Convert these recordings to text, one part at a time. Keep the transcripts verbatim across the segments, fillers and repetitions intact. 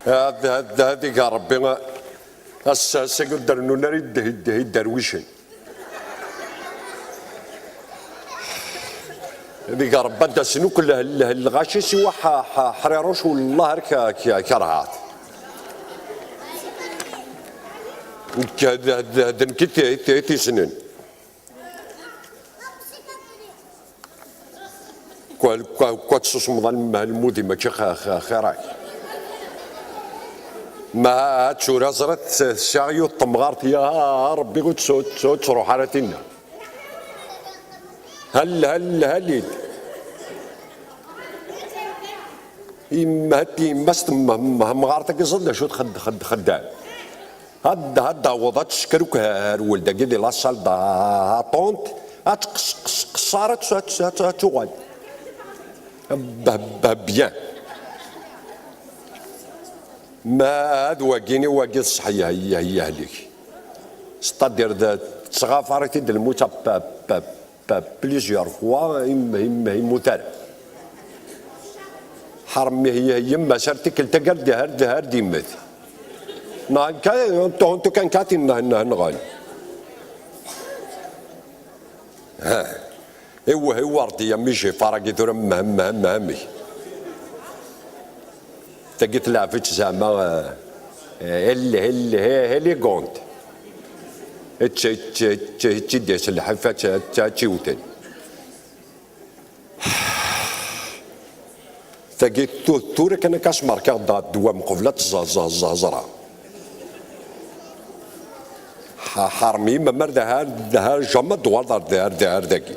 Ad, ad, ad iga Rebbi, ass, ass-agi ur d-rennun ara id-, id-, iderwicen. Ad iga Rebbi ad d-asen akk leh-, leh-, lɣaci siwa ḥ-, ḥ-, ḥriruc, wellah ar k-, k-, kerheɣ-t. Nekk d, d, d nekk i t-, i t-, i t-issnen. Kwa, kwa, kwa tessusmeḍ a lmud-i mačči xa-, xa-, xir-ak. Ma ha, ha, tura ẓriɣ s-, sɛiɣ yiwet temɣart, ya Rebbi, ur tt-, ur tt-, ur ttruḥ ara tinna. Hal, hal, hal-id. Yemma, yemma-s temɣart-agi ẓid d acu txed-, xed-, xeddam. Had, had aweḍ ad tesker akk ar welda-agi di la salle d'attente, ad tqeṣ-, qeṣ-, qeṣṣar ad t-, ad t-, ad t-, ad tuɣal. Bah, bah, bien. Ma ad wagini, wagi ṣṣeḥ yah-, yah-, yahlik. C'est-à-dire d, tettɣafar-it-id lmut pa, pa, pa plusieurs fois, im-, im-, immut ara. Ḥerm yemma-s ar tikkelt-agi ar d, ar d, ar d-immet. Neɣ kan, tuɣ-, tuɣ kan katin neh-, neh-, nɣan. Ha. Iweh, iweh, Ṛebbi, a mmi Jifar-agi tura, meh, meh, meh, amek? Tagi tleɛb-itt zeɛma, eh, eh, el-, el-, eh, élégante. Tt-, tt-, tt-, tt-id-yas lḥif ad tt-, ad tt-, ad tt-iwten. Tagi tu-, tura kan akka s-merkaɣ da ddwa mqebl ad tẓ-, ẓ-, ẓ-, ẓra. Ḥ-, ḥermi, ma mar daha, daha jamais d-war dar, dar, dar dagi.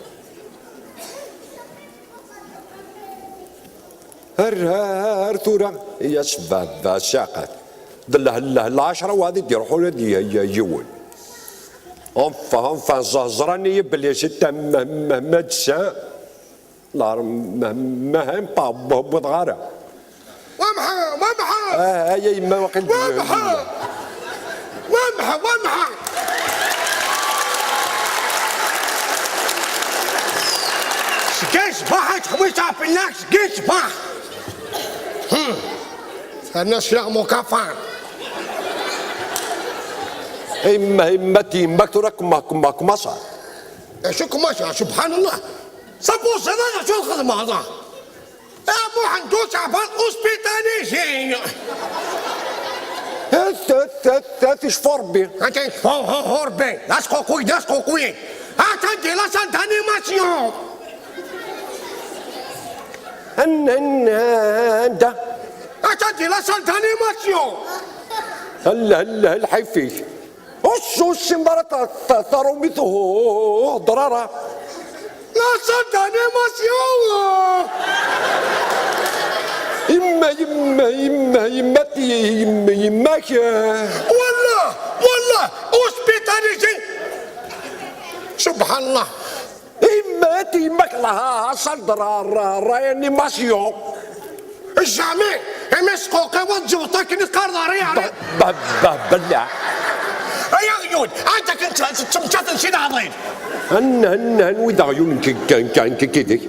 Ar, ar tura, i-as ba, ba, saɛqat. D leh-, leh-, lɛecra wa ad d-iruḥu ad y-, y-, yiwen. Enfin, enfin, ẓ-, ẓran-iyi belli si tam-, ma, ma, ma d-sɛa. Lar-, ma, ma hem pa, bu-, bu-, ara. Wamḥa, wamḥa! Ah, ay, ay, yemma, waqil d-, Wamḥa! Wamḥa, wamḥa! Seg ṣṣbeḥ ad txewwi ttɛebbin-ak, seg ṣṣbeḥ! Hmm. Terna slaɣ mukafan. Yemma, yemma, yemma, tura kma, kma, kma ṣar. Acu kma ṣar, subḥan Allah. Sabu ẓriɣ acu txedmeḍ. A Muḥend Ucaɛban, hospitalisé. Hat, hat, hat, hat, icfu Rebbi. Atan icfu, hu, hu, Rebbi. D asququy, d asququy. Atan di la salle d'animation. An-, an-, anda? Atan di la salle d'animation. Hel, hel, hel, lḥif-ik. Ur s-, ur ssineḍ ara ta-, ta-, taṛumit, ur, ur heddeṛ ara. La salle d'animation! Yemma, yemma, yemma, yemma, yemma, yemma-k, eh. Wallah, wallah, hospitalisé. Subḥan Allah. Yemma-k, yemma-k, la, la salle de ra-, ra-, réanimation. Jamais! Imi squqiweḍ ǧewṭ akken i teqqareḍ ar iɛri. Ba-, ba-, ba-, bella. Ay aɣyul, anta akken t-, t-, ttmeččaten si leɛḍil? An-, an-, anwi d aɣyul n k-, k-, k-, k-, kidek?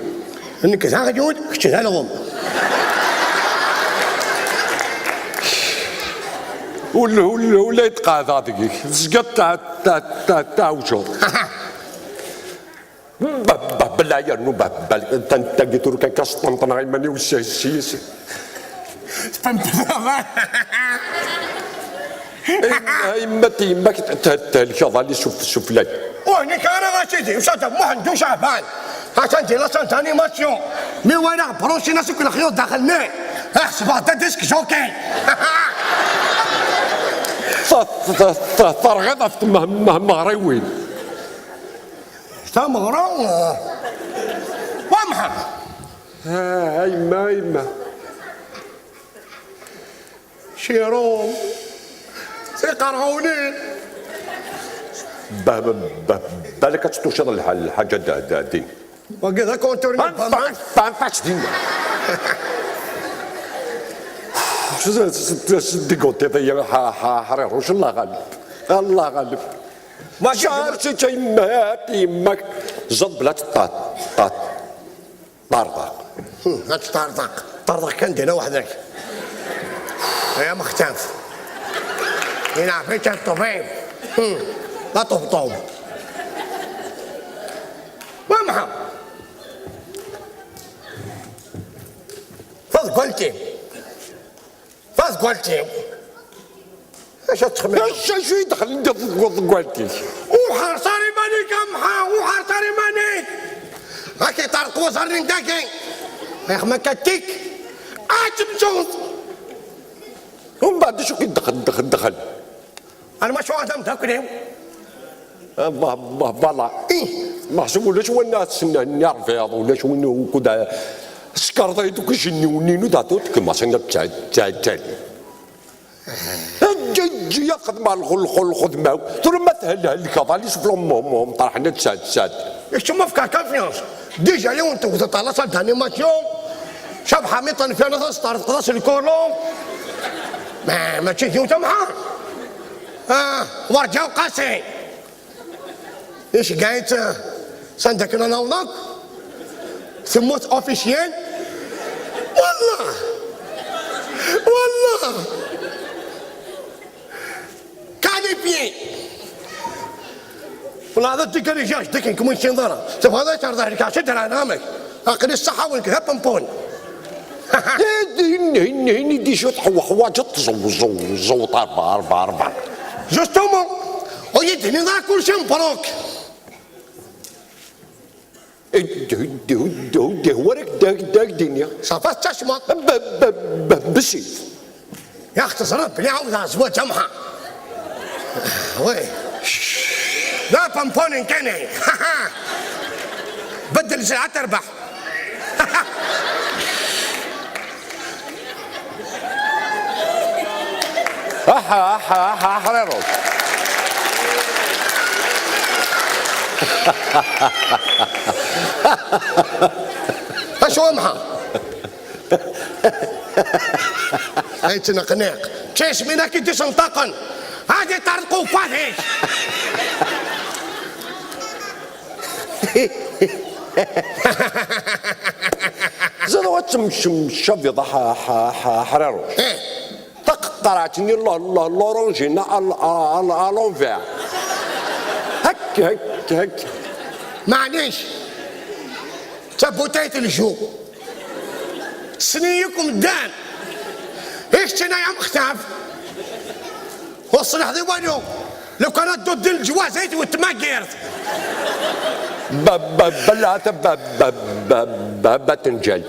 Nekk d aɣyul, kečč d alɣem. Ul-, ul-, ula i d-qeɛdeɣ deg-k, tezgiḍ ta-, ta-, ta-, tɛewjeḍ. Ba-, ba-, bella yernu ba-, ba-, tan-, tagi tura kan ka sṭenṭneɣ iman-iw s-, s-, s-. Tfehmeḍ? Yemma-k, yemma-k t-, t-, thelkeḍ ali suf-, suflan. Ur nekk ara a sidi, usa-d Muḥend Ucaɛban. Atan di la salle d'animation. Mi walaɣ brusina seg lexyuḍ daxel-nni. Ḥesbeɣ-d disque jockey. Ta-, ta-, ta-, terɣiḍ ɣef tmeh-, meh-, meɣriwin. Tameɣra, eh, wamḥa. Ah, a yemma, a yemma. Cirum. Tiqerɛunin. Ba-, ba-, ba-, balak ad ttucaḍ lḥal, lḥaǧa da, da, din. Wagi d akunturni. Anfa, anfa, anfa, anfa, din. Diguṭiḍ-iyi, ḥa-, ḥa-, ḥriruc, Allah ɣaleb. Allah ɣaleb. Mačči d- Car, car, yemma-k, yemma-k, ẓeḍ bla teṭṭaṭ, ṭṭaṭ, ṭṭarḍaq. Hmm, ad teṭṭarḍaq. Ṭṭarḍaq kan dina weḥd-k. يا مختاف، ينعفيك الطبيب. هم، لا تبطل. وامحى. فاض قلتي. فاض قلتي. اش تخمم؟ اش، اش يدخل انت في قلتي؟ وحار صاري ماني كمحا، وحار صاري ماني. هاكي طارق وزرني نداكي. يا اخ ما كتيك. اجب جوز. ومن بعد شو كي دخل، دخل، دخل؟ انا ما شو هذا مذاكرين. آه، با-، با-، فوالا. إيه. محسوب ولاش وين السنة نرفيض، ولاش وين وكذا. سكرطيت وكشني ونينو داتو تكما سنة تسعة، تسعة، تسعة. جي، جي يا خدمة الخل-، الخل-، الخدمة. ترى ما تهل هل كفالي شوف لهم مهم، مهم، طرحنا تسعة، تسعة. يكتب ما فكا كونفيونس. ديجا يوم انت وقت طلع صار دانيماسيون. شاب حامي طن فينا ستار خلاص الكولون. ما، ما تشوف يوم تمحى. آه، ورجع قاسي. ايش قايت؟ صندك لنا وناك. ثموت اوفيشيال. والله. والله. كاليبيي. والله هذا الدقة اللي جاش دقن كمون شين ضرا. تبغى ذا ترضى لك عشان ترى نامك. أقل الصحة وإنك هبن بون. هن، هن، هن دي شو تحوى حواجة زو، زو، زو، طار، بار، بار، بار. جوستومون. ويدهني ذا كل شيء مبروك. هد، هد، هد، هد، هو راك داك، داك دنيا. صافا تشمط. ب-، ب-، ب-، بسيف. يا أخت زرب، بلي عاود زوا جمعة. وي. لا، بامبونين كاني. بدل ساعة تربح. احا، احا، احا، احا، ريرو. اش هو محا؟ اي تنقنيق. تشيش مينا كي تسنطقن. هذه طرد قوفاتيش. زاد واتم شم شبيض ح-، ح-، ح-، حرارو. إيه. تقطرتني الله، الله، لورونجينا ال-، ال-، ال-، الانفير. هك، هك، هك. معليش. تبوتيت الجو. سنيكم دان. ايش تنا يا مختاف؟ وصل هذه وانيو. لو كان ضد الجوازات وتماقيرت. ب-، ب-، بلعت ب-، ب-، ب-، ب-، بتنجل.